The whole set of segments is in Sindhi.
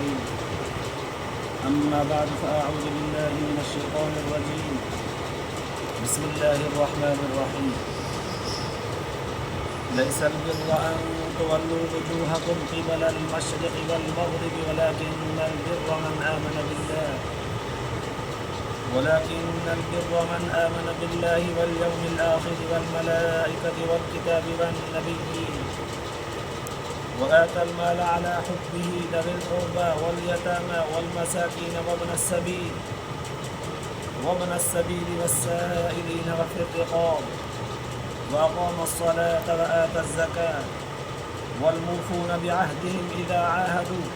الكريم. أما بعد فأعوذ بالله من الشيطان الرجيم. بسم الله الرحمن الرحيم. ليس البر أن تولوا وجوهكم قبل المشرق والمغرب ولكن البر من آمن بالله ولكن البر من آمن بالله واليوم الآخر والملائكة والكتاب والنبيين وآتى المال على حبه ذوي القربى واليتامى والمساكين وابن السبيل وابن السبيل والسائلين وفي الرقاب وأقام الصلاة وآتى الزكاة والموفون بعهدهم إذا عاهدوا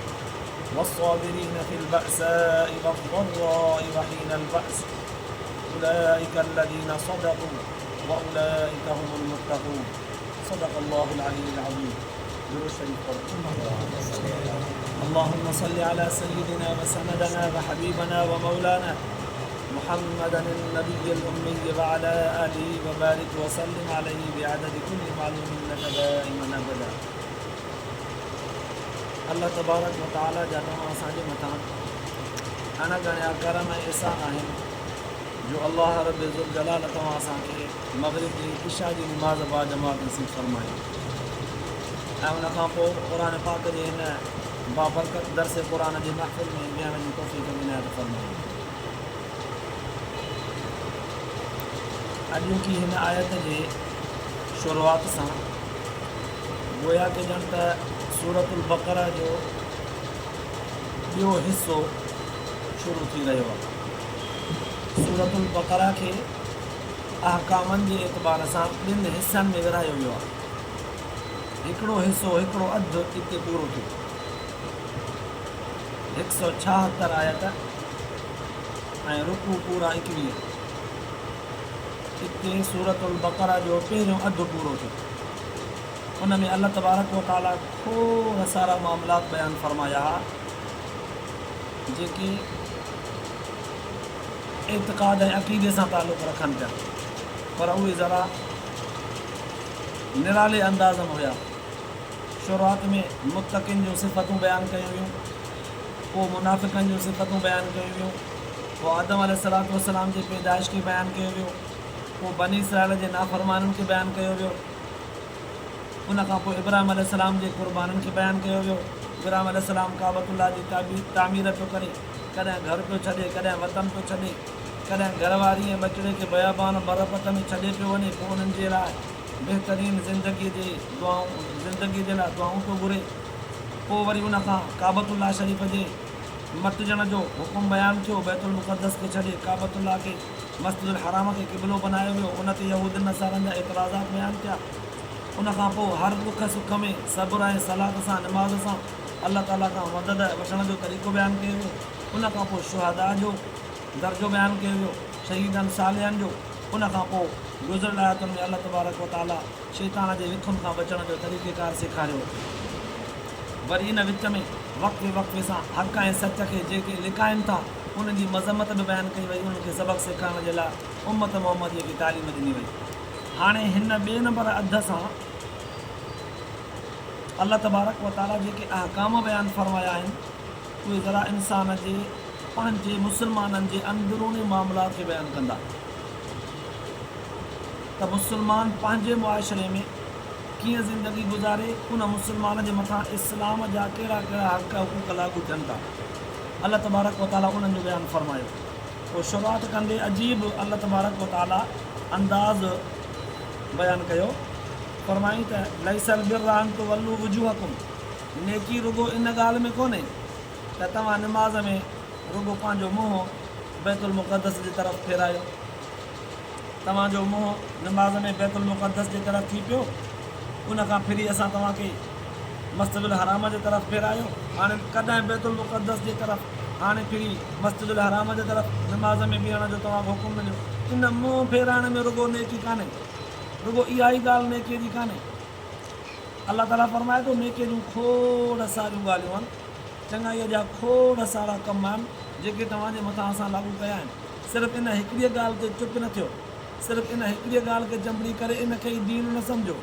والصابرين في البأساء والضراء وحين البأس أولئك الذين صدقوا وأولئك هم المتقون. صدق الله العلي العظيم. درود شريف پڙهو. اللهم صل على سيدنا وسندنا وحبيبنا ومولانا محمدا النبي الأمي وعلى آله وبارك وسلم عليه بعدد كل معلوم لك دائما أبدا. الله تبارڪ وتعاليٰ جا توهان اسان جي مٿان اڻ ڳڻيا ڪرم ۽ احسان آهن جو الله رب ذوالجلال توهان اسان کي مغرب جي عشاء جي نماز باجماعت نصيب فرمائي ۽ ان کان پوء قرآن پاڪ جي هن بابرڪت درس قرآن جي محفل ۾ ويهڻ جي توفيق به عنايت فرمائي. اڄوڪي هن آيت جي شروعات سان گويا ڪه ڄڻ ته سورة البقره جو ٻيو حصو شروع ٿي رهيو آهي. سورة البقره کي احڪامن جي اعتبار سان ٻن حصن ۾ ورهايو ويو آهي. هڪڙو حصو هڪڙو اڌ اتي پورو ٿيو. هڪ سو ڇاهتر آيت ۽ رڪوع پورا ايڪويهه. اتي سورة البقره جو پهريون اڌ پورو ٿيو. ان ۾ الله تبارڪ و تعاليٰ کوڙ سارا معاملات بيان فرمايا ها جيڪي اعتقاد ۽ عقيدي سان تعلق رکن پيا پر اهي ذرا نرالي انداز ۾ هيا. شروعات ۾ متقين جون صفتون بيان ڪيون ويون، پوء منافقن جون صفتون بيان ڪيون ويون، پوء آدم عليه الصلوة والسلام جي پيدائش کي بيان ڪيو ويو، پوء بني اسرائيل جي نافرمانن کي بيان ڪيو ويو، ان کان پوء ابراهيم عليه السلام جي قربانين کي بيان ڪيو ويو. ابراهيم عليه السلام ڪعبة الله جي تعمير پيو ڪري، ڪڏهن گهر پيو ڇڏي، ڪڏهن وطن پيو ڇڏي، ڪڏهن گهر واري ۽ ٻچڙي کي بيابان برپٽ ۾ ڇڏي پيو وڃي، پوء انهن جي لاء بهترين زندگيء جي دعائون زندگيء جي لاء دعائون پيو گهري. پوء وري ان کان ڪعبة الله شريف جي مٽجڻ جو حڪم بيان ٿيو، بيت المقدس کي ڇڏي ڪعبة الله کي مسجد الحرام کي قبلو بنايو ويو، ان تي يهودين نصارن جا اعتراضات بيان ٿيا. ان کان پوء هر ڏک سک ۾ صبر ۽ صلات سان نماز سان الله تعاليٰ کان مدد وٺڻ جو طريقو بيان ڪيو ويو. ان کان پوء شهداء جو درجو بيان ڪيو ويو، شهيدن صالحن جو. ان کان پوء گذريل آيتن ۾ الله تبارڪ و تعاليٰ شيطان جي وکن کان بچڻ جو طريقيڪار سيکاريو. وري ان وچ ۾ وقفي وقفي سان حق ۽ سچ کي جيڪي لڪائن ٿا انهن جي مذمت به بيان ڪئي وئي، انهن کي سبق سيکارڻ جي لاء امت محمديء کي تعليم ڏني وئي. هاڻي هن ٻئي نمبر اڌ سان الله تبارڪ و تعاليٰ جيڪي احڪام بيان فرمايا آهن اهي ذرا انسان جي پنهنجي مسلمانن جي اندروني معاملات کي بيان ڪندا ته مسلمان پنهنجي معاشري ۾ ڪيئن زندگي گذاري، ان مسلمان جي مٿان اسلام جا ڪهڙا ڪهڙا حق حقوق لاڳو ٿين ٿا. الله تبارڪ و تعاليٰ انهن جو بيان فرمايو. پوء شروعات ڪندي عجيب الله تبارڪ و تعاليٰ انداز بيان ڪيو، فرمائين ته ليس البر ان تولوا وجوهڪم نيڪي رڳو ان ڳالهه ۾ ڪونهي ته توهان نماز ۾ رڳو پنهنجو منهن بيت المقدس جي طرف ڦيرايو. توهان جو منهن نماز ۾ بيت المقدس جي طرف ٿي پيو، ان کان ڦري اسان توهان کي مسجد الحرام جي طرف ڦيرايو، هاڻي ڪڏهن بيت المقدس جي طرف، هاڻي ڦري مسجد الحرام جي طرف نماز ۾ بيهڻ جو توهان کي حڪم مليو. ان منهن ڦيرائڻ ۾ رڳو نيڪي ڪانهي، رڳو اها ئي ڳالهه نيڪيء جي ڪانهي. الله تعاليٰ فرمائي ٿو، نيڪيء جون کوڙ ساريون ڳالهيون آهن، چڱائيء جا کوڙ سارا ڪم آهن، جيڪي توهان جي مٿان اسان لاڳو ڪيا آهن. صرف ان هڪڙيء ڳالهه تي چپ نه ٿيو. صرف ان هڪڙيء ڳالهه کي چنبڙي ڪري ان کي ئي دين نه سمجهو.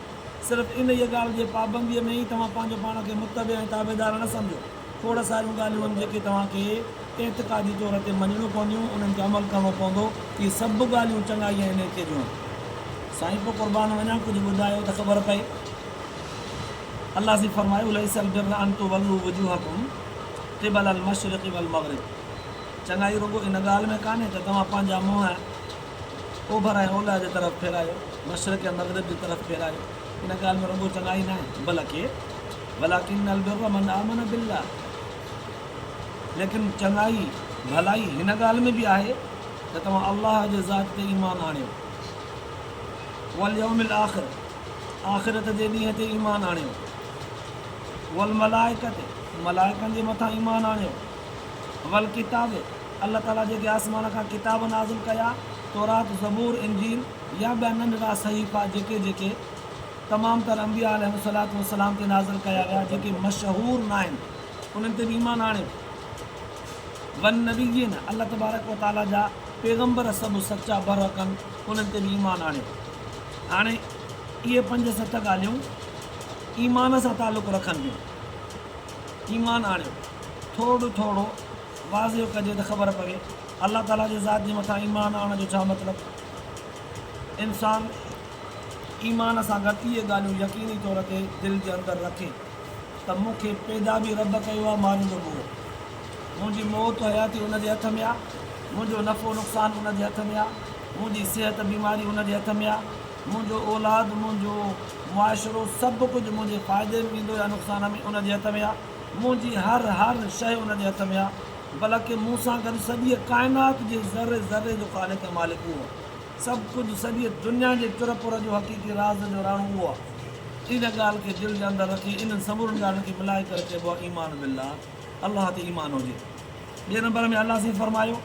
صرف انهيء ڳالهه جي پابنديء ۾ ئي توهان پنهنجو پاڻ کي متبع ۽ تابعدار نه سمجهو. کوڙ ساريون ڳالهيون آهن جيڪي توهان کي اعتقادي طور تي مڃڻيون پونديون، انهن تي عمل ڪرڻو پوندو. اهي سڀ ڳالهيون چڱائي ۽ نيڪيء جون آهن. سائين پوء قربان وڃان ڪجهه ٻڌايو ته خبر پئي. الله سائين فرمايو، ليس البر ان تولوا وجوهڪم قبل المشرق والمغرب چڱائي رڳو ان ڳالهه ۾ ڪانهي ته توهان پنهنجا منهن اوڀر ۽ اولهه جي طرف ڦيرايو، مشرق ۽ مغرب جي طرف ڦيرايو، ان ڳالهه ۾ رڳو چڱائي ناهي، بلڪه ولڪن البر من آمن بالله ليڪن چڱائي، ڀلائي، هن ڳالهه ۾ به آهي ته توهان الله جي ذات تي ايمان آڻيو، واليوم الاخر آخرت جي ڏينهن تي ايمان آڻيو، والملائڪة ملائڪن جي مٿان ايمان آڻيو، والڪتاب الله تعاليٰ جيڪي آسمان کان ڪتاب نازل ڪيا، تورات، زبور، انجيل يا ٻيا ننڍڙا صحيفا جيڪي جيڪي تمام تر انبياء عليهم الصلوة والسلام تي نازل ڪيا ويا جيڪي مشهور ناهن انهن تي به ايمان آڻيو. والنبيين الله تبارڪ وتعاليٰ جا پيغمبر سڀ سچا برحق آهن انهن تي به ايمان آڻيو. هاڻي اهي پنج ست ڳالهيون ايمان سان تعلق رکن ٿيون. ايمان آڻيو. ٿورڙو ٿورڙو واضح ڪجي ته خبر پوي. الله تعاليٰ جي ذات جي مٿان ايمان آڻڻ جو ڇا مطلب؟ انسان ايمان سان گڏ اهي ڳالهيون يقيني طور تي دل جي اندر رکي ته مون کي پيدا به رب ڪيو آهي ماريندو به اهو. منهنجي موت حياتي ان جي هٿ ۾ آهي. منهنجو نفعو نقصان ان جي هٿ ۾ آهي. منهنجي صحت بيماري ان جي هٿ ۾ آهي. منهنجو اولاد منهنجو معاشرو سڀ ڪجهه منهنجي فائدي ۾ ويندو يا نقصان ۾ ان جي هٿ ۾ آهي. منهنجي هر هر شيء ان جي هٿ ۾ آهي. بلڪ مون سان گڏ سڄيء ڪائنات جي ذري ذري جو خالق ۽ مالڪ اهو آهي. سڀ ڪجهه سڄيء دنيا جي چر پر جو حقيقي راز جو راڻو اهو آهي. ان ڳالهه کي دل جي اندر رکي انهن سمورين ڳالهين کي ملائي ڪري چئبو آهي ايمان بالله، الله تي ايمان هجي. ٻئي نمبر ۾ الله سائين فرمايو،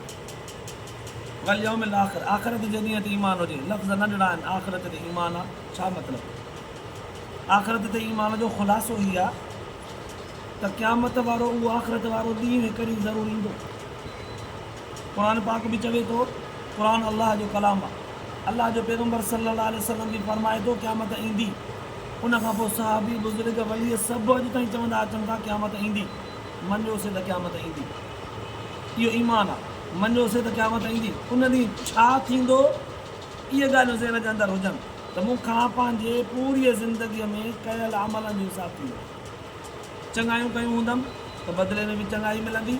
واليوم الاخر، آخرت جي ڏينهن تي ايمان هجي. لفظ ننڍڙا آهن، آخرت تي ايمان آهي، ڇا مطلب؟ آخرت تي ايمان جو خلاصو هي آهي ته قيامت وارو اهو آخرت وارو ڏينهن هڪ ڏينهن ضرور ايندو. قرآن پاڪ به چوي ٿو، قرآن الله جو ڪلام آهي. الله جو پيغمبر صلي الله عليه وسلم به فرمائي ٿو قيامت ايندي. ان کان پوء صحابي، بزرگ، ولي سڀ اڄ تائين چوندا اچن ٿا قيامت ايندي. مڃيوسين ته قيامت ايندي. اهو ايمان آهي. مڃيوسين ته قيامت ايندي. ان ڏينهن ڇا ٿيندو؟ اهي ڳالهيون ذهن جي اندر هجن ته مون کان پنهنجي پوريء زندگيء ۾ ڪيل عملن جو حساب ٿيندو. چڱايون ڪيون هوندم ته بدلي ۾ به چڱائي ملندي،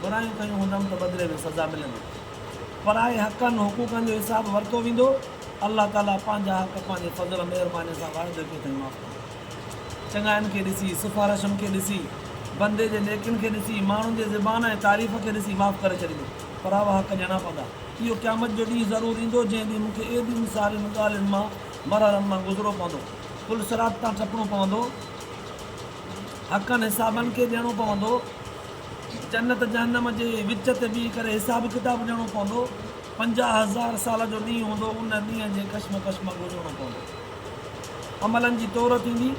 برايون ڪيون هوندم ته بدلي ۾ سزا ملندي. پرائي حقن حقوقن جو حساب ورتو ويندو، الله تعاليٰ پنهنجا حق پنهنجي فضل مهربانيء سان واعدو ڪيو اٿئي معاف ڪندو. چڱاين کي ڏسي، سفارشن کي ڏسي، بندي جي نيڪين کي ڏسي، ماڻهن جي زبان ۽ تعريف کي ڏسي معاف ڪري ڇڏيندو. پراوا حق ڏيڻا پوندا. اهو قيامت جو ڏينهن ضرور ايندو، جنهن ڏينهن مون کي ايڏين سارين ڳالهين مان، مرحلن مان گذرو پوندو. پل صراط تان ٽپڻو پوندو. حقن حسابن کي ڏيڻو پوندو، جنت جهنم جي وچ تي بيهي ڪري حساب ڪتاب ڏيڻو پوندو، 50,000 سال جو ڏينهن هوندو، ان ڏينهن جي ڪشمڪش مان گذرڻو پوندو. عملن جي تور ٿيندي،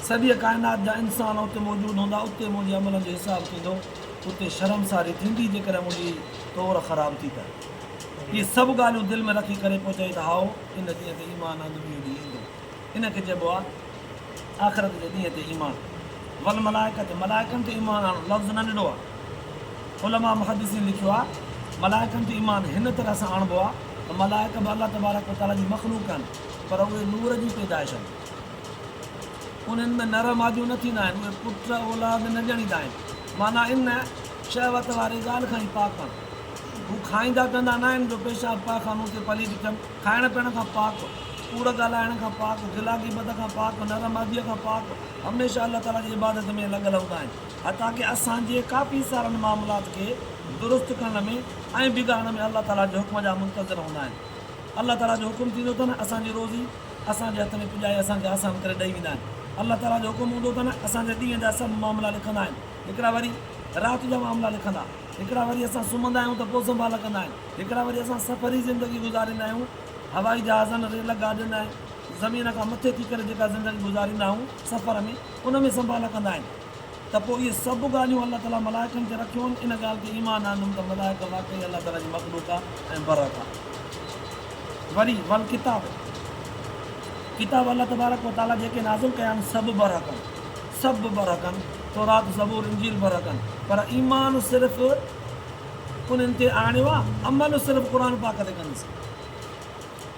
سڄيء ڪائنات جا انسان اتي موجود هوندا، اتي منهنجي عملن جو حساب ٿيندو، اتي شرمساري ٿيندي جيڪڏهن منهنجي تور خراب ٿي ته. اهي سڀ ڳالهيون دل ۾ رکي ڪري پوء چئي ته هائو، ان ڏينهن تي ايمان آندم اهو ڏينهن ايندو. ان کي چئبو آهي آخرت جي ڏينهن تي ايمان. والملائڪة ملائڪن تي ايمان آڻڻ لفظ ننڍڙو آهي. علماء محدثين لکيو آهي ملائڪن تي ايمان هن طرح سان آڻبو آهي ته ملائڪ به الله تبارڪ وتعاليٰ جي مخلوق آهن پر اهي نور جي پيدائش آهن. انهن ۾ نر ماديون نه ٿيندا آهن، اهي پٽ اولاد نه ڄڻيندا آهن. معنيٰ ان شهوت واري ڳالهه کان ئي پاڪ آهن. هو کائيندا پيئندا نه آهن جو پيشاب پاخانو تي پليت ٿين. کائڻ پيئڻ کان پاڪ، ڪوڙ ڳالهائڻ کان پاڪ، غلا غيبت کان پاڪ، نر ماديء کان پاڪ، هميشه الله تعاليٰ جي عبادت ۾ لڳل هوندا آهن. حتيٰ ڪه اسان جي ڪافي سارن معاملات کي درست ڪرڻ ۾ ۽ بگاڙڻ ۾ الله تعاليٰ جي حڪم جا منتظر هوندا آهن. الله تعاليٰ جو حڪم ٿيندو اٿن اسان جي روزي اسان جي هٿ ۾ پڄائي اسان کي آسان ڪري ڏئي ويندا آهن. الله تعاليٰ جو حڪم هوندو اٿن اسان جي ڏينهن جا سڀ معاملا لکندا آهن. هڪڙا وري رات جا معاملا لکندا. هڪڙا وري اسان سمهندا آهيون ته پوء سنڀال ڪندا آهن. هڪڙا وري اسان سفري زندگي گذاريندا آهيون، هوائي جهازن، ريل گاڏين ۽ زمين کان مٿي ٿي ڪري جيڪا زندگي گذاريندا آهيون سفر ۾ ان ۾ سنڀال ڪندا آهن ته پوء اهي سڀ ڳالهيون الله تعاليٰ ملائڪن تي رکيون آهن ان ڳالهه تي ايمان آندم ته ملائڪ واقعي الله تعاليٰ جي مخلوق آهي ۽ برحق آهي. وري والڪتاب ڪتاب الله تبارڪ وتعاليٰ جيڪي نازل ڪيا آهن سڀ برحق آهن سڀ برحق آهن. تورات، زبور، انجيل برحق آهن، پر ايمان صرف انهن تي آڻيو آ، عمل صرف قرآن پاڪ تي ڪندس.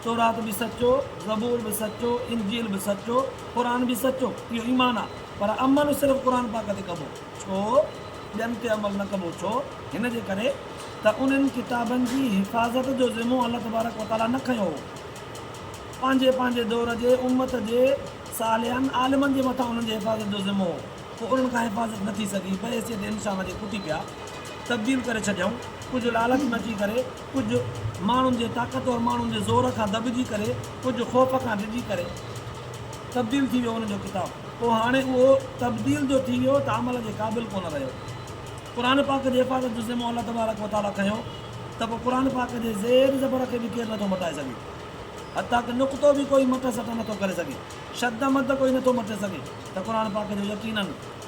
تورات به سچو، زبور به سچو، انجيل به سچو، قرآن به سچو، اهو ايمان آ، پر عمل صرف قرآن پاڪ تي ڪبو. ڇو؟ ٻين تي عمل نه ڪبو ڇو؟ هن جي ڪري ته انهن ڪتابن جي حفاظت جو ذمو الله تبارڪ و تعاليٰ نه کنيو هو. پنهنجي پنهنجي دور جي امت جي صالحن عالمن جي مٿان انهن جي حفاظت جو ذمو هو، پوء انهن کان حفاظت نه ٿي سگهي، بحيثيت انسان جي کٽي پيا، تبديل ڪري ڇڏيائون، ڪجهه لالچ ۾ اچي ڪري، ڪجهه ماڻهن جي طاقتور ماڻهن جي زور کان دٻجي ڪري، ڪجهه خوف کان ڊڄي ڪري تبديل ٿي ويو انهن جو ڪتاب. پوء هاڻي اهو تبديل جو ٿي ويو ته عمل جي قابل ڪونه رهيو. قرآن پاڪ جي حفاظت جو ذمو الله تبارڪ و تعاليٰ کنيو ته پوء قرآن پاڪ جي زير زبر کي به ڪير نٿو مٽائي سگهي. حتيٰ ڪه نقطو به ڪوئي مٽ سٽ نٿو ڪري سگهي. شد مد ڪوئي نٿو مٽي سگهي ته قرآن پاڪ جو يقيناً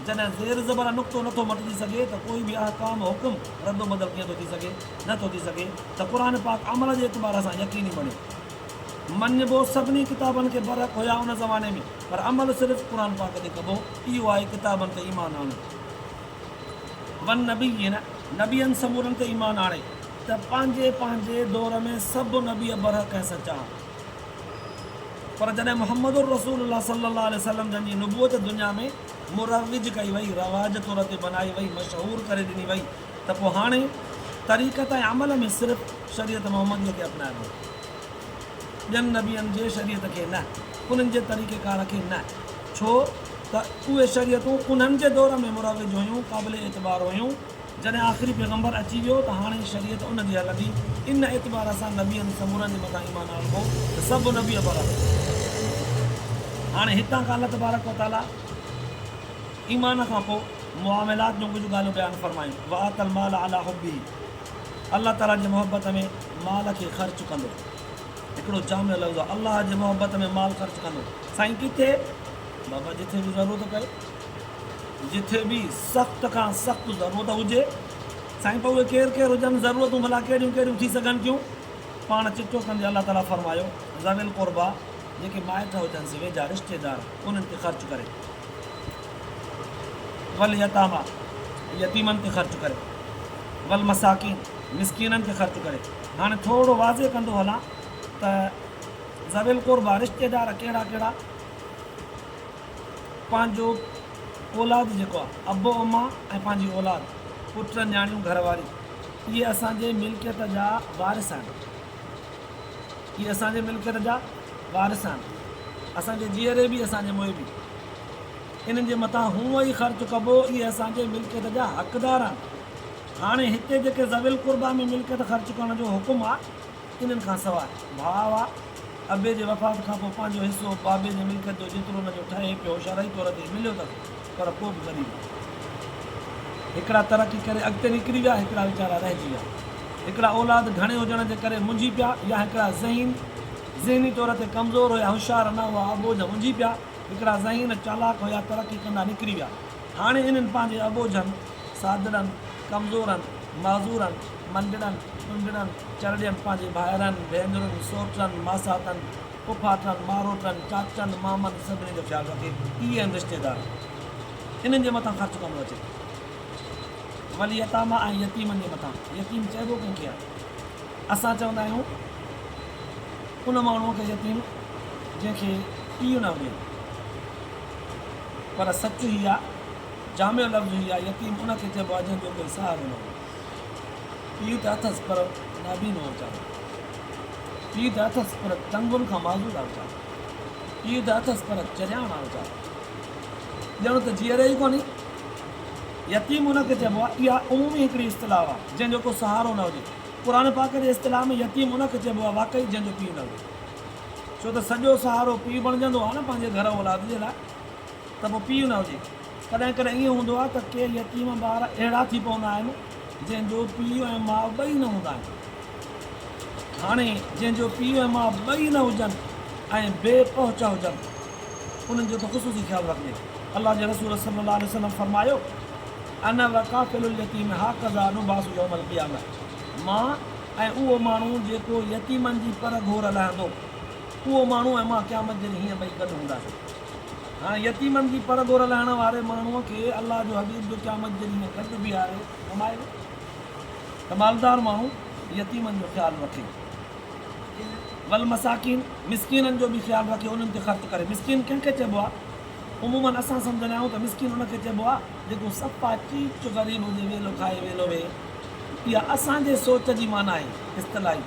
جڏهن زير زبر نقطو نٿو مٽجي سگهي ته ڪوئي به احڪام حڪم رد و بدل ڪيئن ٿو ٿي سگهي؟ نٿو ٿي سگهي ته قرآن پاڪ عمل جي اعتبار سان يقيني بڻيو. مڃبو سڀني ڪتابن کي برحق هيا ان زماني ۾ پر عمل صرف قرآن پاڪ تي ڪبو اهو آهي ڪتابن تي ايمان آڻڻ. والنبيين نبين سمورن تي ايمان آڻي ته پنهنجي پنهنجي دور ۾ سڀ نبي برحق ۽ سچا ها پر جڏهن محمد رسول الله صلي الله عليه وسلم جن جي نبوت دنيا ۾ مروج ڪئي وئي رواج طور تي بنائي وئي مشهور ڪري ڏني وئي ته پوء هاڻي طريقت ۽ عمل ۾ صرف شريعت محمديء کي اپنائبو، ٻين نبين جي شريعت کي نه، انهن جي طريقي ڪار کي نه، ڇو ته اهي شريعتون انهن جي دور ۾ مروج هيون، قابل اعتبار هيون، جڏهن آخري پيغمبر اچي ويو ته هاڻي شريعت ان جي هلندي، ان اعتبار سان نبين سمورن جي مٿان ايمان آڻبو ته سڀ نبي برحق. هاڻي هتان کان الله تبارڪ وتعاليٰ ايمان کان پوء معاملات جون ڪجهه ڳالهيون بيان فرمايون، وآتي المال علي حبه، الله تعاليٰ جي محبت ۾ مال کي خرچ ڪندو. هڪڙو جامع لفظ آهي، الله جي محبت ۾ مال خرچ ڪندو. سائين ڪٿي؟ بابا جٿي به ضرورت پئي، جٿي به سخت کان سخت ضرورت هجي. سائين پوء اهي ڪير ڪير هجن، ضرورتون ڀلا ڪهڙيون ڪهڙيون ٿي سگهن ٿيون؟ پاڻ چٽو ڪندي الله تعاليٰ فرمايو، ذوي القربيٰ، جيڪي مائٽ هجنس، ويجها رشتيدار، انهن تي خرچ ڪري. واليتاميٰ، يتيمن تي خرچ ڪري. والمساڪين، مسڪينن تي خرچ ڪري. هاڻي ٿورو واضح ڪندو هلان ته ذوي القربيٰ، رشتيدار، ڪهڙا ڪهڙا؟ پنهنجو اولاد جيڪو آهي، ابو اما ۽ پنهنجي اولاد، پٽ، نياڻيون، گهر واري، اهي اسان جي ملڪيت جا وارث آهن. اهي اسان جي ملڪيت جا وارث آهن. اسان جي جيئري به اسان جي موئي به. انهن جي مٿان هونء ئي خرچ ڪبو، اهي اسان جي ملڪيت جا حقدار آهن. هاڻي هتي جيڪي ذوي القربيٰ ۾ ملڪيت خرچ ڪرڻ جو حڪم آ، انهن کان سواء ڀاء آ، ابي جي وفات کان پوء پنهنجو حصو بابي جي ملڪيت جو جيترو ان جو ٺهي پيو شرعي طور تي مليو اٿس، پر پوء به غريب آ. هڪڙا ترقي ڪري اڳتي نڪري ويا، هڪڙا ويچارا رهجي ويا. هڪڙا اولاد گهڻي هجڻ جي ڪري منجهي پيا يا هڪڙا ذهين، ذهني طور تي ڪمزور هيا، هوشيار نه هئا، اٻوجهه منجهي پيا. هڪڙا ذهين چالاڪ هيا ترقي ڪندا نڪري ويا. هاڻي انهن پنهنجي اٻوجهن، سادڙن، ڪمزورن، معذورن، منڊڙن، ٽنڊڙن، چرڙين، پنهنجي ڀائرن، ڀينرن، سوٽن، ماساتن، پڦاٽن، ماروٽن، چاچن، مامن سڀني جو خيال رکي. اهي آهن رشتيدار. انهن جي مٿان خرچ ڪندو اچي. واليتاميٰ ۽ يتيمن جي مٿان. يتيم چئبو ڪنهن کي آهي؟ اسان چوندا آهيون ان ماڻهوء کي يتيم جنهن کي پيء نه هجي. پر سچ هي آ، جامع لفظ هي آ، يتيم ان کي چئبو آ جنهن جو ڪوئي سهارو نه هجي. پيء ته اٿس پر نابين هو ويچارو. پيء ته اٿس پر ٽنگن کان معذور آ ويچارو. پيء ته اٿس پر چرياڻ آ ويچارو. ڄڻ ته جيئري ئي ڪونهي. يتيم ان کي چئبو آ، اها عمومي هڪڙي اصطلاح آ، جنهن جو ڪو سهارو نه هجي. قرآن پاڪ جي اصطلاح ۾ يتيم ان کي چئبو آهي واقعي جنهن جو پيء نه هجي. ڇو ته سڄو سهارو پيء بڻجندو آهي نه پنهنجي گهر اولاد جي لاء ته پوء پيء نه هجي. ڪڏهن ڪڏهن ائين هوندو آهي ته ڪي يتيم ٻار اهڙا ٿي پوندا آهن جنهن جو پيء ۽ ماء ٻئي نه هوندا آهن. هاڻي جنهن جو پيء ۽ ماء ٻئي نه هجن ۽ بي پهچ هجن انهن جو ته خصوصي خيال رکجي. الله جي رسول صلي الله عليه وسلم فرمايو. انا وڪافل اليتيم هڪذا نبعث يوم القيامه مان ۽ اهو ماڻهو جيڪو يتيمن جي پر گهور لهندو، اهو ماڻهو ۽ مان قيامت جي ڏينهن هيئن ٻئي گڏ هونداسين. هاڻ يتيمن جي پر گهور لهڻ واري ماڻهوء کي الله جو حبيب جو قيامت جي ڏينهن گڏ بيهاري ڪمائي ٿو ته مالدار ماڻهو يتيمن جو خيال رکي. والمساڪين، مسڪينن جو به خيال رکي انهن تي خرچ ڪري. مسڪين ڪنهن کي چئبو آهي؟ عموماً اسان سمجهندا آهيون ته مسڪين ان کي چئبو آهي جيڪو صفا چيچ غريب هجي ويلو کائي ويلو ويهي. اها اسان جي سوچ جي معنيٰ آهي اصطلاحي.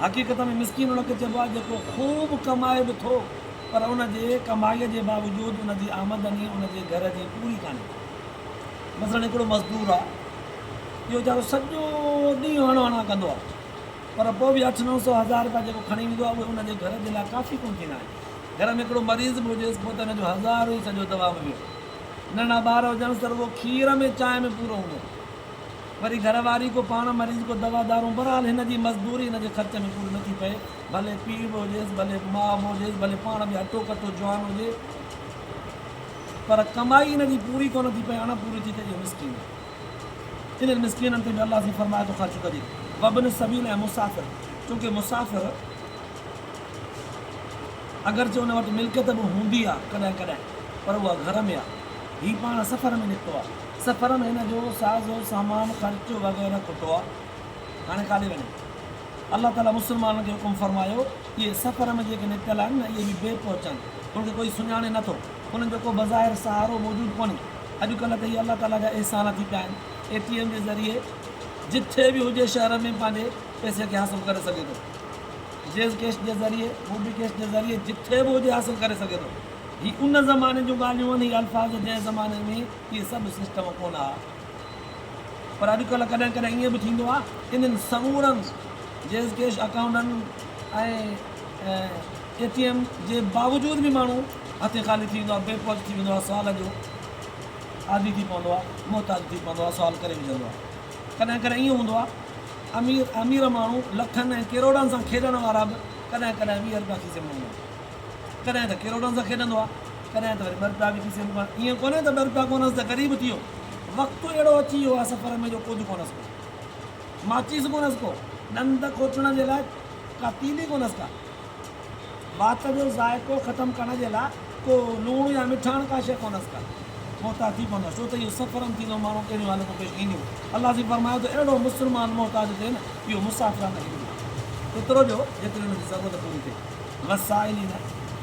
حقيقت ۾ مسڪين ان کي چئبو آهي جيڪو خوب ڪمائي به ٿو پر ان جي ڪمائيء جي باوجود ان جي آمدني ان جي گهر جي پوري ڪانهي. مثلاً هڪڙو مزدور آهي، اهو ويچارو سڄو ڏينهن هڻ هڻان ڪندو آهي پر پوء به اٺ نو سو هزار رپيا جيڪو کڻي ويندو آهي اهي ان جي گهر جي لاء ڪافي ڪونه ٿيندا آهن. گهر ۾ هڪڙو مريض به هجيس پوء ته ان جو هزار ئي سڄو دوا ۾ ويو. ننڍا ٻار هجنس ته رڳو کير ۾ چانهه ۾ پورو هوندو. وري گهر واري ڪو پاڻ مريض ڪو دوا دارون بهرحال هن جي مزدوري هن جي خرچ ۾ پوري نٿي پئي ڀلي پيء به هجيس ڀلي ماء به هجيس ڀلي پاڻ به هٽو ڪٽو جوان هجي پر ڪمائي هن جي پوري ڪونه ٿي پئي اڻ پوري ٿي ته اهو مسڪين آهي انهن مسڪينن تي به الله سائين فرمائي ٿو خرچ ڪجي وابن السبيل ۽ مسافر چونڪه مسافر اگرچه ان وٽ ملڪيت به هوندي آهي ڪڏهن ڪڏهن پر اها گهر ۾ آهي هي پاڻ سفر ۾ نڪتو آهي سفر ۾ هن جو ساز و سامان، خرچ وغيره کٽو آ. هاڻي ڪاڏي وڃي؟ الله تعاليٰ مسلمانن کي حڪم فرمايو، اهي سفر ۾ جيڪي نڪتل آهن نه، اهي به بي پهچ آهن. انهن کي ڪوئي سڃاڻي نه ٿو. انهن جو ڪو بظاهر سهارو موجود ڪونهي. اڄڪلهه ته اهي الله تعاليٰ جا احسان ٿي پيا آهن. اي ٽي ايم جي ذريعي جٿي به هجي شهر ۾ پنهنجي پئسي کي حاصل ڪري سگهي ٿو. جيز ڪيش جي ذريعي، موبي ڪيش جي ذريعي جٿي به هجي حاصل ڪري سگهي ٿو. هي ان زماني جون ڳالهيون آهن، هي الفاظ جنهن زماني ۾ اهي سڀ سسٽم ڪونه ها. پر اڄڪلهه ڪڏهن ڪڏهن ائين به ٿيندو آهي انهن سمورن جيز ڪيش اڪائونٽن ۽ اي ٽي ايم جي باوجود به ماڻهو هٿين خالي ٿي ويندو آهي، بي پهچ ٿي ويندو آهي، سوال جو عادي ٿي پوندو آهي، محتاج ٿي پوندو آهي، سوال ڪري وجهندو آهي. ڪڏهن ڪڏهن ائين هوندو آهي امير امير ماڻهو لکن ۽ ڪروڙن سان کيڏڻ وارا به ڪڏهن ڪڏهن 20 رپيا کيسي ۾ هوندا آهن. ڪڏهن ته ڪروڙن سان کيڏندو آهي، ڪڏهن ته وري ٻه رپيا به کيسي ۾ ڪونه. ائين ڪونهي ته ٻه رپيا ڪونهس ته غريب ٿي ويو. وقت اهڙو اچي ويو آهي سفر ۾ جو ڪجهه ڪونهس ڪو. ماچيس ڪونهس ڪو. ڏند کوٽڻ جي لاء ڪا تيلي ڪونهس ڪا. وات جو ذائقو ختم ڪرڻ جي لاء ڪو لوڻ يا مٺاڻ ڪا شيء ڪونهس ڪا. محتاج ٿي پوندو آهي. ڇو ته اهو سفر ۾ ٿيندو ماڻهو ڪهڙيون حالتون پيش اينديون. الله سائين فرمايو ته اهڙو مسلمان محتاج ٿئي نه اهو مسافرانه هڪ ڏيو. ايترو ڏيو جيتري ان جي ضرورت پوري ٿئي. والسائلين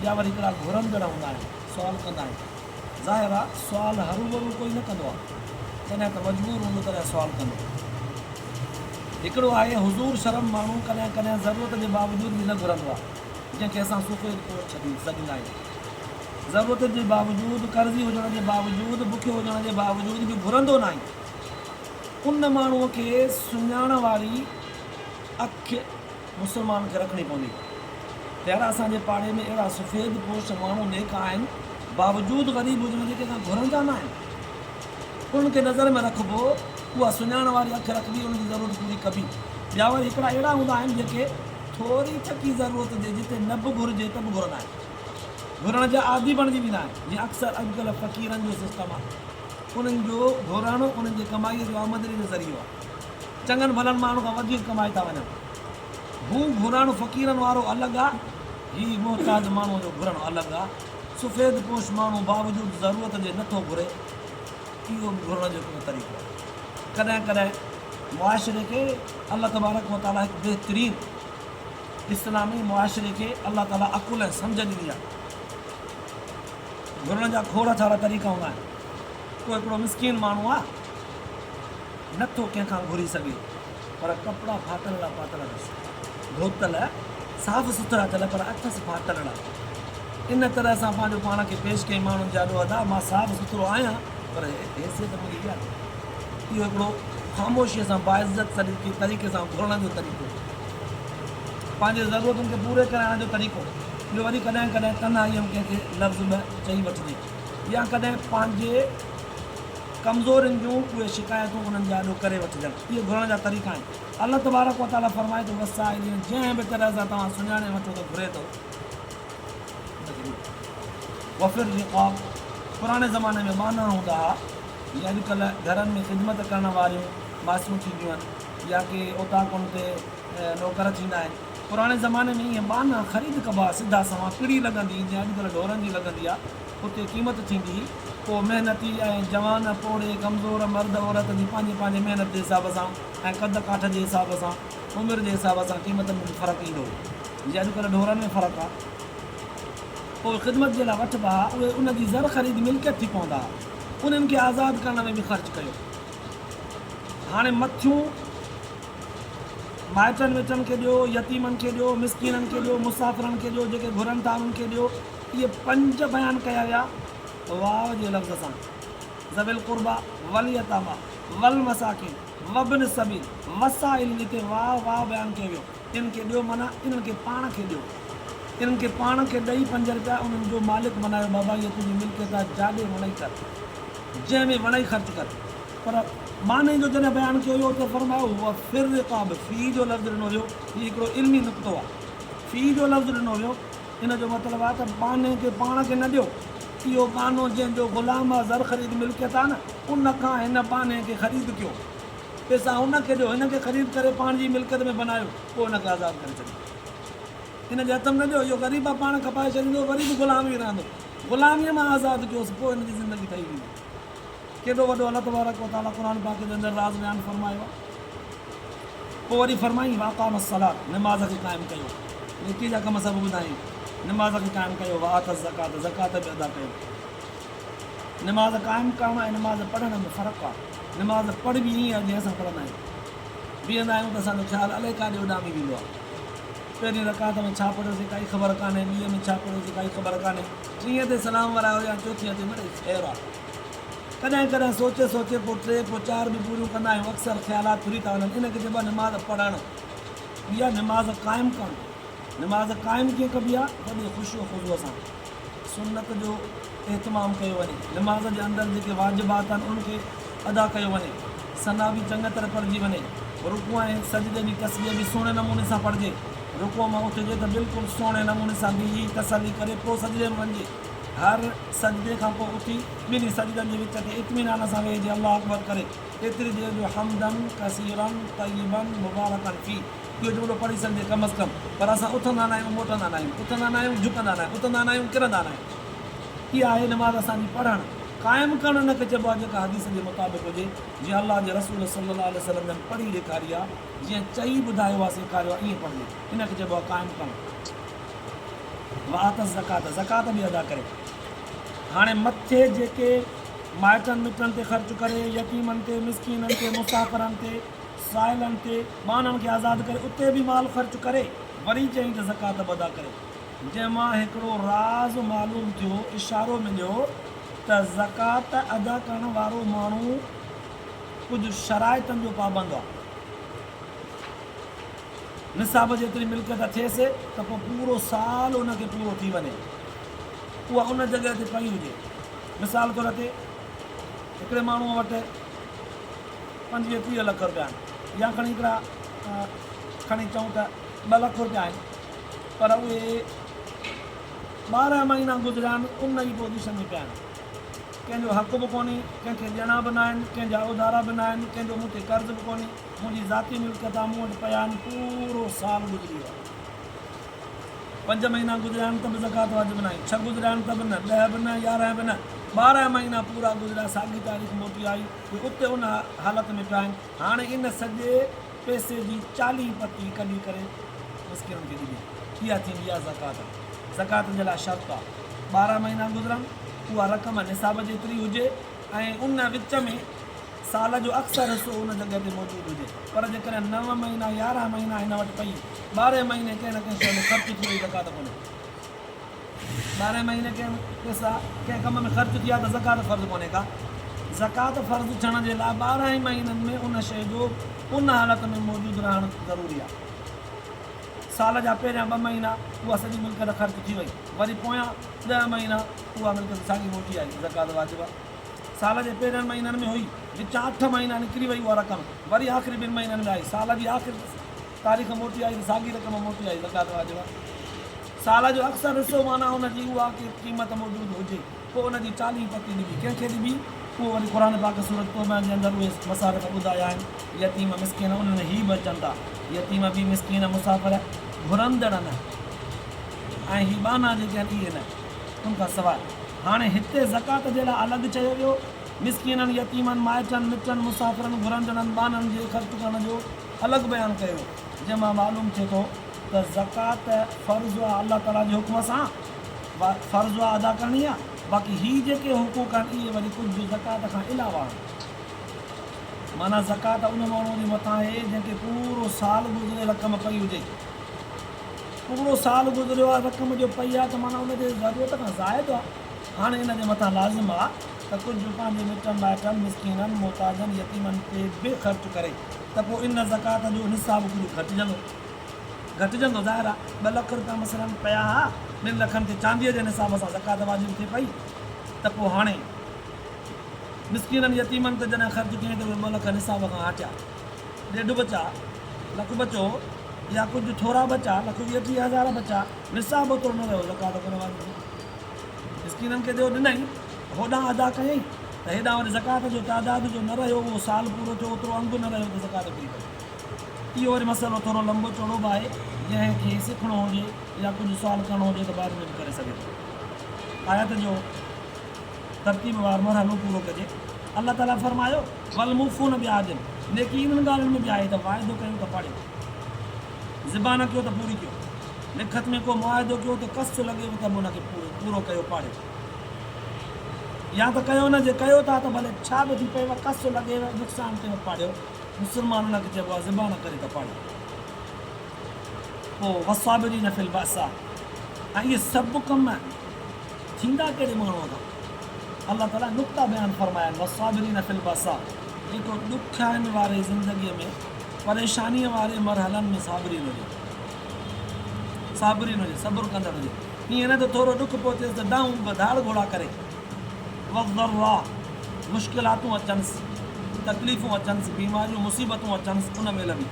ٻيا وري هڪڙا گهرندڙ هوندا آهن، سوال ڪندا آهن. ظاهر آ سوال هروڀرو ڪوئي نه ڪندو آ، جڏهن ته مجبور هوندو تڏهن سوال ڪندو. هڪڙو آهي حضور شرم ماڻهو ڪڏهن ڪڏهن ضرورت جي باوجود به نه گهرندو آ، جنهن کي اسان سفيد پوش سڏيندا آهيون. ضرورت جي باوجود، قرضي هجڻ جي باوجود، بکيو هجڻ جي باوجود به گهرندو ناهي. ان ماڻهوء کي سڃاڻ واري اک مسلمان کي رکڻي پوندي. پيارا اسان جي پاڙي ۾ اهڙا سفيد پوش ماڻهو نيڪ آهن باوجود غريب هجڻ جي ڪنهن کان گهرندا نه آهن. انهن کي نظر ۾ رکبو اها سڃاڻ واري اک رکبي انهن جي ضرورت پوري ڪبي. ٻيا وري هڪڙا اهڙا هوندا آهن جيڪي ٿوري ٿڪي ضرورت جي جتي نه به گهرجي ته به گهرندا آهن. گهرڻ جا عادي بڻجي ويندا آهن جيئن اڪثر اڄڪلهه فقيرن جو سسٽم آهي. انهن جو گهرڻ انهن جي ڪمائيء جو آمدني جو ذريعو آهي. چڱن ڀلن ماڻهن کان وڌيڪ ڪمائي ٿا وڃن. هو گهرڻ فقيرن وارو الڳ آ، هي محتاج ماڻهوء جو گهرڻ الڳ آ. سفيد پوش ماڻهو باوجود ضرورت جي نه ٿو گهري، اهو به گهرڻ جو هڪڙو طريقو آ. ڪڏهن ڪڏهن معاشري کي الله تبارڪ و تعاليٰ هڪ بهترين اسلامي معاشري کي الله تعاليٰ عقل ۽ سمجهه ڏني آ. گهرڻ جا کوڙ سارا طريقا هوندا آهن. ڪو هڪڙو مسڪين ماڻهو آ. نه ٿو ڪنهن کان گهري سگهي، پر ڪپڙا ڦاٽلڙا پاتل اٿس. ڌوتل، صاف سٿرا ٿيل پر اٿس ڦاٽلڙا. ان طرح سان پنهنجو پاڻ کي پيش ڪيائين ماڻهن جي آڏو ادا مان صاف سٿرو آهيان پر حيثيت منهنجي اها ڪونهي. اهو هڪڙو خاموشيء سان باعزت طريقي سان گهرڻ جو طريقو. پنهنجي ضرورتن کي پوري ڪرائڻ جو طريقو. ٻيو وري ڪڏهن ڪڏهن تنهائيء ۾ ڪنهن کي لفظ ٻه چئي وٺجي يا ڪڏهن پنهنجي. ڪمزورين جون اهي شڪايتون انهن جي آڏو ڪري وٺجن. اهي گهرڻ جا طريقا آهن. الله تبارڪ و تعاليٰ فرمائي ٿو، والسائلين جنهن به طرح سان توهان سڃاڻي وٺو ته گهري ٿو ان کي ڏيو. وفي الرقاب پراڻي زماني ۾ ٻانها هوندا ها جيئن اڄڪلهه گهرن ۾ خدمت ڪرڻ واريون ماسيون ٿينديون آهن يا ڪي اوطاقن تي نوڪر ٿيندا آهن. پراڻي زماني ۾ ايئن ٻانها خريد ڪبا ها سڌا سنوان پڙي لڳندي هئي جيئن اڄڪلهه ڍورن جي لڳندي آهي. اتي قيمت ٿيندي هئي. پوء محنتي ۽ جوان، پوڙهي، ڪمزور، مرد عورت جي پنهنجي پنهنجي محنت جي حساب سان ۽ قد ڪاٺ جي حساب سان، عمر جي حساب سان قيمتن ۾ به فرق ايندو هو. جيئن اڄڪلهه ڍورن ۾ فرق آ. پوء خدمت جي لاء وٺبا ها، اهي ان جي زرخريد ملڪيت ٿي پوندا ها. انهن کي آزاد ڪرڻ ۾ به خرچ ڪيو. هاڻي مٿيون مائٽن مٽن کي ڏيو، يتيمن کي ڏيو، مسڪينن کي ڏيو، مسافرن کي ڏيو، جيڪي گهرن ٿا انهن کي ڏيو. اهي پنج بيان ڪيا ويا واو جي لفظ سان، ذوي القربيٰ واليتاميٰ والمساڪين وابن السبيل والسائلين هتي واو واو بيان ڪيو ويو. انهن کي ڏيو معنيٰ انهن کي پاڻ کي ڏيو. انهن کي پاڻ کي ڏئي پنج رپيا انهن جو مالڪ بنايو بابا هيء تنهنجي ملڪيت آهي جاڏي وڻئي ڪر. جنهن ۾ وڻئي خرچ ڪر. پر معني جو جڏهن بيان ڪيو ويو اتي فرمايو وفي الرقاب في جو لفظ ڏنو ويو هي هڪڙو علمي نقطو آهي في جو لفظ ڏنو ويو ان جو مطلب آهي ته ٻانهي کي پاڻ کي نه ڏيو اهو ٻانهو جنهن جو غلام آهي زرخريد ملڪيت آهي نه ان کان هن ٻانهي کي خريد ڪيو پئسا هن کي ڏيو هن کي خريد ڪري پاڻ جي ملڪيت ۾ بنايو پوء هن کي آزاد ڪري ڇڏيو هن جي هٿ ۾ نه ڏيو اهو غريب آهي پاڻ کپائي ڇڏيندو وري به غلام ئي رهندو غلاميء مان آزاد ڪيوس پوء هن جي زندگي ٺهي ويندي. ڪيڏو وڏو الله تبارڪ و تعاليٰ قرآن پاڪ جي اندر راز بيان فرمايو آهي. پوء وري فرمائين واقام الصلاة نماز کي قائم ڪيو. نيڪي جا ڪم سڀ ٻڌائين. نماز کي قائم ڪيو وآت الزڪاة زڪوات به ادا ڪيو. نماز قائم ڪرڻ ۽ نماز پڙهڻ ۾ فرق آهي. نماز پڙهبي ائين آهي جيئن اسان پڙهندا آهيون. بيهندا آهيون ته اسان جو خيال الائي ڪاڏي اڏامي ويندو آهي. پهرين رڪعت ۾ ڇا پڙهيوسين ڪائي خبر ڪانهي، ٻيء ۾ ڇا پڙهيوسين ڪائي خبر ڪانهي، ٽينء تي سلام ورايو يا چوٿينء تي مڙئي خير آ. ڪڏهن ڪڏهن سوچي سوچي پوء ٽي پوء چار به پوريون ڪندا آهيون، اڪثر خيالات ڦري ٿا وڃن، ان کي چئبو آهي نماز پڙهڻ. ٻي آهي نماز قائم ڪرڻ. نماز قائم ڪيئن ڪبي آ؟ وڏي خشوع و خضوع سان سنت جو اهتمام ڪيو وڃي، نماز جي اندر جيڪي واجبات آهن انهن کي ادا ڪيو وڃي، ثنا به چڱ طرح پڙهجي وڃي، رڪوع ۽ سجدي جي تسبيح به سهڻي نموني سان پڙهجي، رڪوع مان اٿجي ته بلڪل سهڻي نموني سان بيهي تسلي ڪري پوء سجدي ۾ وڃجي، هر سجدي کان پوء اٿي ٻنهي سجدن جي وچ تي اطمينان سان ويهجي الله اڪبر ڪري ايتري دير جو حمدا ڪثيرا طيبا مبارڪا فيه اهو جملو پڙهي سگهجي ڪم از ڪم پر اسان اٿندا ناهيون موٽندا ناهيون اٿندا ناهيون جهڪندا ناهيون اٿندا ناهيون ڪرندا ناهيون اها آهي نماز اسان جي پڙهڻ قائم ڪرڻ ان کي چئبو آهي جيڪا حديث جي مطابق هجي جيئن الله جي رسول صلي الله عليه وسلم جن پڙهي ڏيکاري آهي جيئن چئي ٻڌايو آهي سيکاريو آهي ائين پڙهجي ان کي چئبو آهي قائم ڪرڻ. وآت الزڪاة زڪوات به ادا ڪري. هاڻي مٿي جيڪي مائٽن مٽن تي خرچ ڪري، يتيمن تي، مسڪينن تي، مسافرن تي، سائلن تي، ٻانهن کي آزاد ڪري اتي به مال خرچ ڪري وري چيائين ته زڪوات به ادا ڪري. جنهن مان هڪڙو راز معلوم ٿيو، اشارو مليو ته زڪوات ادا ڪرڻ وارو ماڻهو ڪجهه شرائطن جو پابند آهي. نصاب جيتري ملڪيت ٿئيس ته پوء پورو سال ان کي پورو ٿي وڃي. اها ان جڳهه تي پئي هجي. مثال طور تي هڪڙي ماڻهوء وٽ 25 30 لک رپيا آهن يا کڻي هڪڙا کڻي چئون ته 2 لک رپيا آهن پر اهي 12 مهينا گذريا آهن ان ئي پوزيشن ۾ پيا آهن. ڪنهن جو حق به ڪونهي، ڪنهن کي ڏيڻا به ناهن، ڪنهن جا اڌارا به ناهن، ڪنهن جو مون تي قرض به ڪونهي، منهنجي ذاتي ملڪيت آهي، مون وٽ پيا آهن، پورو سال گذري ويو آهي. پنج مهينا گذريا آهن ته به زڪوات واجب ناهي، ڇهه گذريا آهن ته به نه، ڏهه به نه، 11 به نه، 12 مهينا پورا گذريا، ساڳي تاريخ موٽي آئي، اهي اتي ان حالت ۾ پيا آهن، هاڻي ان سڄي پئسي جي 40 پتي ڪڍي ڪري مسڪينن کي ڏبي، اها ٿيندي آهي زڪوات. زڪوات جي لاء شرط آهي 12 مهينا گذرن، اها رقم نصاب جيتري هجي ۽ ان وچ ۾ سال جو اڪثر حصو ان جڳهه تي موجود هجي، پر جيڪڏهن نو مهينا 11 مهينا هن وٽ پئي، ٻارهين مهيني ڪنهن نه ڪنهن شيء ۾ خرچ ٿي وئي زڪوات ڪونهي. ٻارهين مهيني ڪنهن پئسا ڪنهن ڪم ۾ خرچ ٿي ويا ته زڪوات فرض ڪونهي ڪا. زڪوات فرض ٿيڻ جي لاء 12 ئي مهينن ۾ ان شيء جو ان حالت ۾ موجود رهڻ ضروري آهي. سال جا پهريان ٻه مهينا اها سڄي ملڪيت خرچ ٿي وئي، وري پويان ڏهه مهينا اها ملڪيت ساڳي موٽي آئي، زڪوات واجب آهي. سال جي پهرين مهينن ۾ هئي، وچان اٺ مهينا نڪري وئي اها رقم وري آخري ٻن مهينن ۾ آئي، سال جي آخر تاريخ موٽي آئي ته ساڳي رقم موٽي آئي، زڪوات واجب آهي. سال جو اڪثر حصو معنيٰ ان جي اها قيمت موجود هجي، پوء ان جي 40 پتي ڏبي، ڪنهن کي ڏبي؟ اهو وري قرآن پاڪ سورة توبه جي اندر اهي مصارف ٻڌايا آهن، يتيم، مسڪين انهن ۾ هي به اچن ٿا، يتيم به مسڪين، مسافر، گهرندڙ نه ۽ هي ٻانها جيڪي آهن اهي نه، ان کان سواء. هاڻي هتي زڪوات جي لاء الڳ چيو ويو، مسڪينن، يتيمن، مائٽن، مٽن، مسافرن، گهرندڙن، ٻانهن جي خرچ ڪرڻ جو الڳ بيان ڪيو ويو، جنهن مان معلوم ٿئي ٿو ته زڪوات فرض آ الله تعاليٰ جي حڪم سان فرض آ ادا ڪرڻي آ، باقي هي جيڪي حقوق آهن اهي وري ڪجهه زڪوات کان علاوه آهن. معنيٰ زڪوات ان ماڻهوء جي مٿان آهي جنهن کي پورو سال گذري رقم پئي هجي. پورو سال گذريو آ رقم جو پئي آ ته معنيٰ ان جي ضرورت کان زائد آ. هاڻي ان جي مٿان لازم آ ته ڪجهه پنهنجي مٽن مائٽن، مسڪينن، محتاجن، يتيمن تي به خرچ ڪري ته پوء ان زڪوات جو نصاب ڪجهه گهٽجندو. گهٽجندو ظاهر آ ٻه لک روپيا مثلاً پيا ها ٻن لکن تي چانديء جي نصاب سان زڪوات واجب ٿئي پئي ته پوء هاڻي مسڪينن يتيمن تي جڏهن خرچ ڪيائين ته اهي ٻه لک نصاب کان هٽيا. ڏيڍ بچا، لک بچو يا ڪجهه ٿورا بچا، لک ويهه ٽيهه هزار بچا، نصاب اوترو نه رهيو، زڪوات ڪونه واجب ٿي. مسڪينن کي ڏيو ڏنائين، هوڏانهن ادا ڪيائين ته هيڏانهن وري زڪوات جو تعداد جو نه رهيو، اهو سال پورو ٿيو اوترو انگ نه رهيو ته زڪوات ڦري پئي. اهو وري مسئلو ٿورو لنبو چوڙو به آهي، جنهن کي سکڻو هجي يا ڪجهه سوال ڪرڻو هجي ته بعد ۾ به ڪري سگهي ٿو. آيت جو. ترتيب وار مرحلو پورو ڪجي. الله تعاليٰ فرمايو، والموفون بعهدهم نيڪي انهن ڳالهين ۾ به آهي ته واعدو ڪيو ته پاڙيو، زبان ڪيو ته پوري ڪيو، لکت ۾ ڪو معاهدو ڪيو ته ڪس لڳيو ته به ان کي پورو ڪيو پاڙيو، يا ته ڪيو نه، جي ڪيو ٿا ته ڀلي ڇا به ٿي پئي ڪس لڳيو نقصان ٿيو پاڙيو، مسلمان ان کي چئبو آهي زبان ڪري ته پاڙيو. پوء والصابرين في البأساء ۽ اهي سڀ ڪم ٿيندا ڪهڙي ماڻهوء کان؟ الله تعاليٰ نقطا بيان فرمايا آهن، والصابرين في البأساء جيڪو ڏکيائين واري زندگيء ۾ پريشانيء واري مرحلن ۾ صابرين هجي، صابرين هجي، صبر ڪندڙ هجي، ائين نه ته ٿورو ڏک پهچيس ته دانهون به ڌاڙ گهوڙا ڪري، والضراء مشڪلاتون اچنس، تڪليفون اچنس، بيماريون مصيبتون اچنس، ان مهل به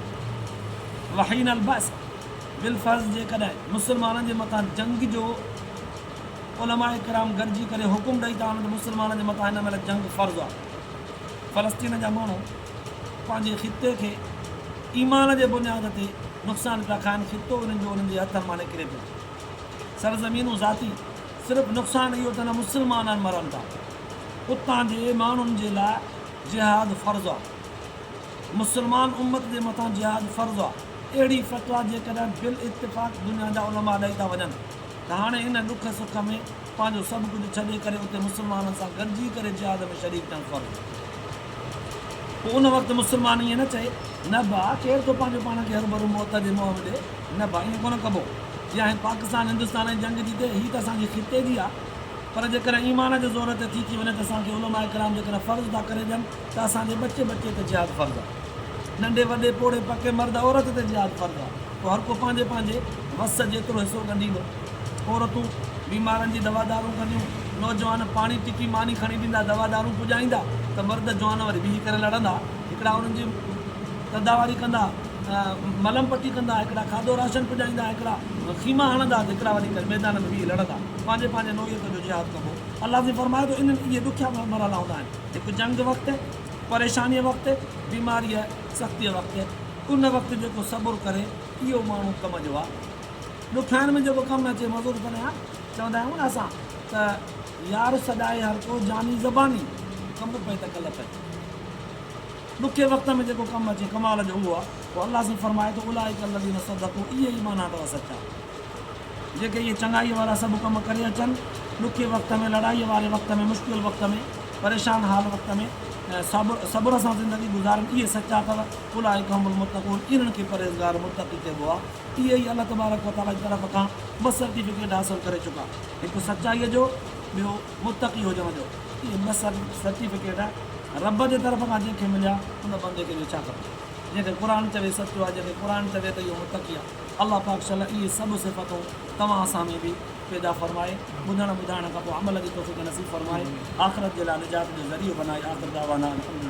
وحين البأس بالفرض جيڪڏهن مسلمانن جي مٿان جنگ جو علماء ڪرام گڏجي ڪري حڪم ڏئي ٿا وڃن ته مسلمانن جي مٿان هن مهل جنگ فرض آهي. فلسطين جا ماڻهو پنهنجي خطي کي ايمان جي بنياد تي نقصان پيا کائن، خطو انهن جو انهن جي هٿن مان نڪري پيو. سرزمينون ذاتي صرف نقصان اهو ته نه مسلمانان مرن ٿا. اتان جي ماڻهن جي لاء جهاد فرض آهي. مسلمان امت جي مٿان جهاد فرض آهي. اهڙي فتويٰ جيڪڏهن بالاتفاق دنيا جا علماء ڏئي ٿا وڃن ته هاڻي ان ڏک سک ۾ پنهنجو سڀ ڪجهه ڇڏي ڪري اتي مسلمانن سان گڏجي ڪري جهاد ۾ شريڪ ٿيڻ فرض آهي. پوء ان وقت مسلمان ائين نه چئي، نه ڀاء ڪير ٿو پنهنجو پاڻ کي هروڀرو موت جي منهن ۾ ڏئي، نه ڀاء ائين ڪونه ڪبو. جيئن هاڻي پاڪستان هندستان جي جنگ جيتي، هي ته اسان جي خطي جي آهي، پر جيڪڏهن ايمان جي زور تي ٿي ٿي وڃي ته اسان کي علماء ڪرام جيڪڏهن فرض ٿا ڪري ڏين ته اسان جي ٻچي ٻچي تي جهاد فرض آهي. ننڍي وڏي، پوڙهي پڪي، مرد عورت تي جهاد فرض آهي. پوء هر ڪو پنهنجي پنهنجي وس جيترو حصو ڳنڍيندو. عورتون بيمارن جي دوا دارون ڪنديون، نوجوان پاڻي ٽڪي ماني کڻي ڏيندا، دوا دارون پڄائيندا ته مرد جوان وري بيهي ڪري لڙندا. هڪڙا انهن جي تداواري ڪندا، ملم پٽي ڪندا، هڪڙا کاڌو راشن پڄائيندا، هڪڙا خيما هڻندا ته هڪڙا وڃي ڪري ميدان ۾ بيهي لڙندا. پنهنجي پنهنجي نوعيت جو جهاد ڪبو. الله سائين فرمائي ٿو انهن اهي ڏکيا مرحلا هوندا آهن. هڪ جنگ وقت، پريشانيء وقت، بيماريء سختيء وقت، ان وقت جيڪو صبر ڪري، اهو ماڻهو ڪم جو آ. ڏکيائين ۾ جيڪو ڪم اچي، مزو ته تڏهن آ. چوندا آهيون نه اسان ته يار سڏائي هر ڪو جاني زباني، ڪم پئي ته ڪل پئي. ڏکي وقت ۾ جيڪو ڪم اچي، ڪمال جو اهو آ. پوء الله سائين فرمائي ٿو، اولئڪ الذين صدقوا، اهي ئي معنيٰ اٿو سچا. جيڪي اهي چڱائيء وارا سڀ ڪم ڪري اچن، ڏکي وقت ۾، لڙائيء واري وقت ۾، مشڪل وقت ۾، پريشان حال وقت ۾، صبر سان زندگي گذارن، اهي سچا اٿو، اولئڪ هم المتقون، انهن کي پرهيزگار، متقي، چئبو آهي. اهي ئي الله تبارڪ و تعاليٰ جي طرف کان ٻه سرٽيفڪيٽ حاصل ڪري چڪا، هڪ سچائيء جو، ٻيو متقي هجڻ جو. اهي ٻه سرٽيفڪيٽ رب جي طرف کان جنهن کي مليا، ان بندي کي ٻيو ڇا کپي؟ جنهن کي قرآن چوي سچو آهي، جنهن کي قرآن چوي ته اهو متقي آهي. الله پاڪ شل اهي سڀ صفتون توهان اسان ۾ به پيدا فرمائي، ٻڌڻ ٻڌائڻ کان پوء عمل جي توفيق نصيب فرمائي، آخرت جي لاء نجات جو ذريعو بنائي آخر دعوانا الحمدلله.